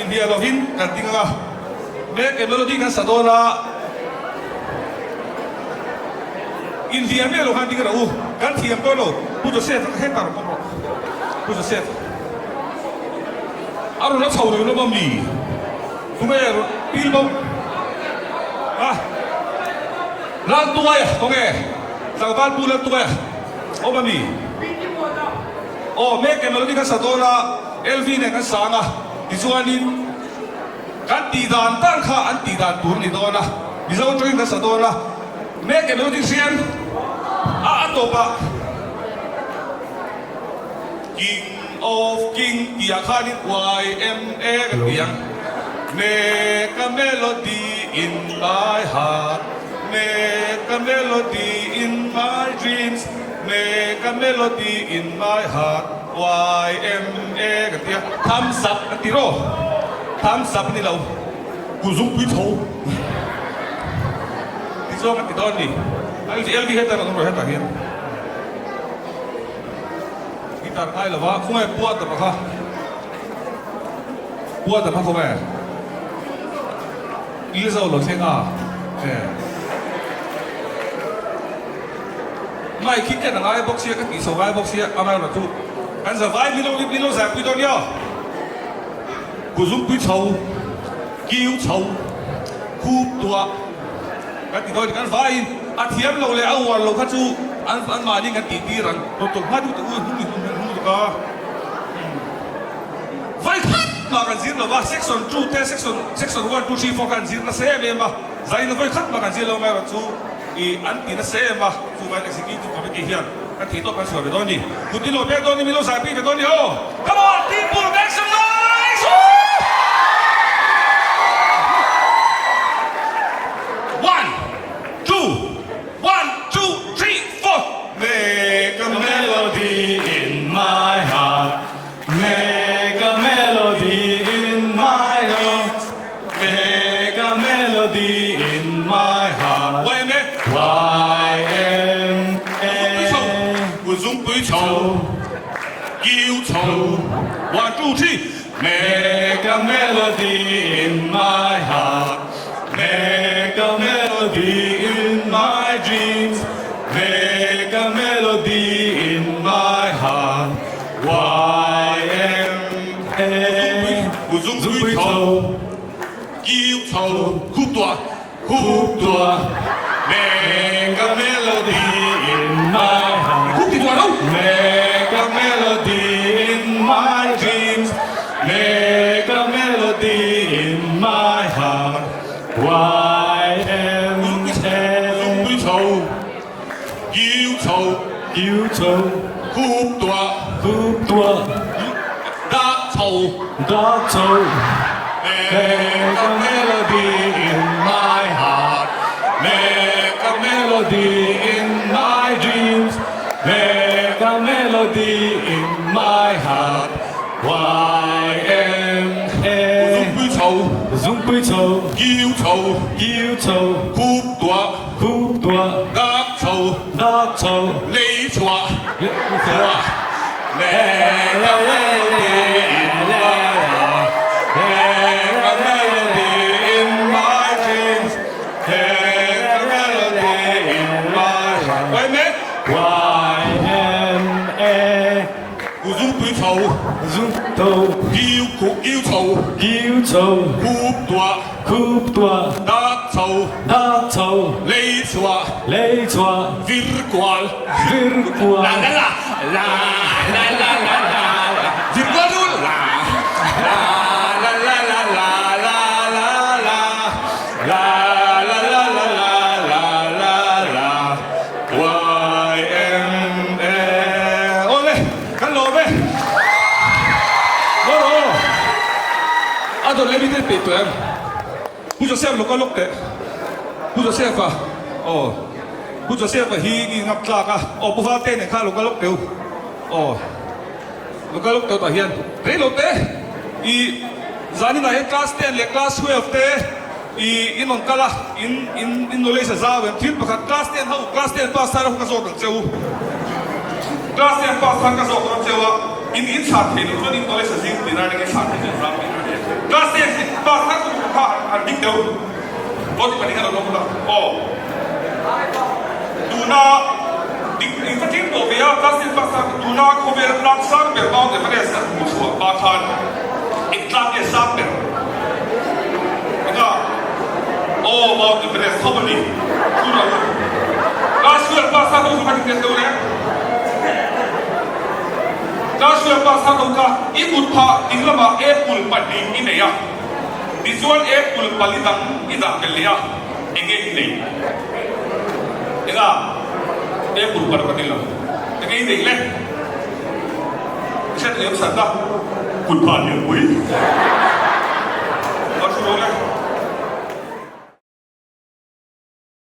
Inhliah lovin kan ding ang a, Make a Melody kan sa dawn a, inhliah miah lo khan ding rawh u, kan thiam dawn lo, Pu Joseph a ka heta rawh pawm rawh, Pu Joseph a rawn la chho reng lawm a mi, tunge rawn pil bo a, Laltuaia khawnge, tlangval Pu Laltuaia awm a mi, aw Make a Melody kan sa dawn a, LV nen kan sang a, tichuanin kan tih dan dan kha an tih dan tur a ni dawn a, Mizo tawngin kan sa dawn a, Make a Melody hrian a a tawpah King of King tih ah khanin YMA kan ti ang, Make a melody in my heart, Make a melody in my dreams, Make a melody in my heart. YMA kan ti a, thumbs up kan ti rawh, thumbs up a ni lo, ku zungpui chho ti zawng kan ti dawn a ni. LD hetah rawn awm rawh hetah hian guitar ngai lova khawnge pua ta pakha pua ta pakha khawnge Lizzo lo thleng a e. Mic hi ken a ngai bawk sia ka tih chho ngai bawk sia amaherawh chu kan za vai min lo min lo zai pui dawn nia ku zungpui chho kiu chho khup tuah kan ti dawn kan vaiin a thiam lo leh a uar lo kha chu an an mahni kan tih tir ang tawp tawp hma deuh teh u hnung in hnung hnung tuk a vai khat mah kan zir lo va section 2 te section section 1 2 3 4 kha an zir nasa em em a zaina vawi khat mah kan zir lo amaherawh chu I an ti nasa em a, chuvangin Executive Committee hian kan thei tawk kan chhuah ve dawn a ni. Kut i lo pek dawn ni, min lo zai pui ve dawn ni aw. Come on people make some noise! Woo! One, two, one, two, three, four. Make a melody in my heart, make a melody in my heart. Make a melody in my heart. YMA. YMA. Kuzungpui chho, kiu chho, one two three. Make a melody in my heart, make a melody in my dreams, make a melody in my heart. YMA. Zungpui chho, kiu chho, khup tuah, khup tuah. Make a melody in my heart. Khup ti tuah lo. Make a melody in my dreams. Make a melody in my heart. YMA. Zungpui chho, kiu chho, kiu chho, khup tuah, khup tuah, dak chho, dak chho. Make a melody in my heart, make a melody in my dreams, make a melody in my heart. YMA. Zungpui chho, zungpui chho, kiu chho, kiu chho, khup tuah, khup tuah, dak chho, dak chho, lei chhuah, chhuah, make a melody in my heart, make a melody in my dreams, make a melody in my heart. YMA. YMA. Zungpui chho, zungtho, kiu khup kiu chho, kiu chho, khup tuah, khup tuah, dak chho, dak chho, lei chhuah, lei chhuah, vir kual, vir kual, la la la la la la la la la, vir kual chu la la la la la la la la la la la la la la la la la YMA Awle kan lawm e Maw rawh a dawt leh mite peih tawh em Pu Joseph lo kal lawk teh Pu Joseph a aw Pu Joseph a hi ngi ngap tlak a aw Pu Valte nen khan lo kal lawk teh u aw lo kal lawk teh u tah hian rei lo te i zaninah hian class 10 leh class 12 te I in rawn kal a, in in in knowledge a zau em? Thil pakhat class ten ho, class ten pass thar ho ka zawt ang che u. Class ten pass thar ka zawt dawn che u a. In in chhan thei loh chuan in tawle sa zing tih lai reng in chhan thei chuan ram tih a ni. Class ten pass thar chu kha han ding deuh. Aw ti pahnih kha lo lawm ula. Aw. Tuna dik in ka tling tawh ve a, class ten pass thar tuna khawvel tlang sang ber Mount Everest an hmuh chhuah hma khan eng tlang nge sang ber? Eng a? Aw Mount Everest tho a ni. Tuna u. Class twelve pass thar ho chu kha dik teh deuh le. Class 12 pass kha kawngka i kut phah ding lamah apple pahnih i nei a, tichuan apple pali dang i dah belh leh a, enge i nei? Enga? Apple paruk a ni lo. Enge i neih le? I hriat leh awm sat a, kut phah lianpui.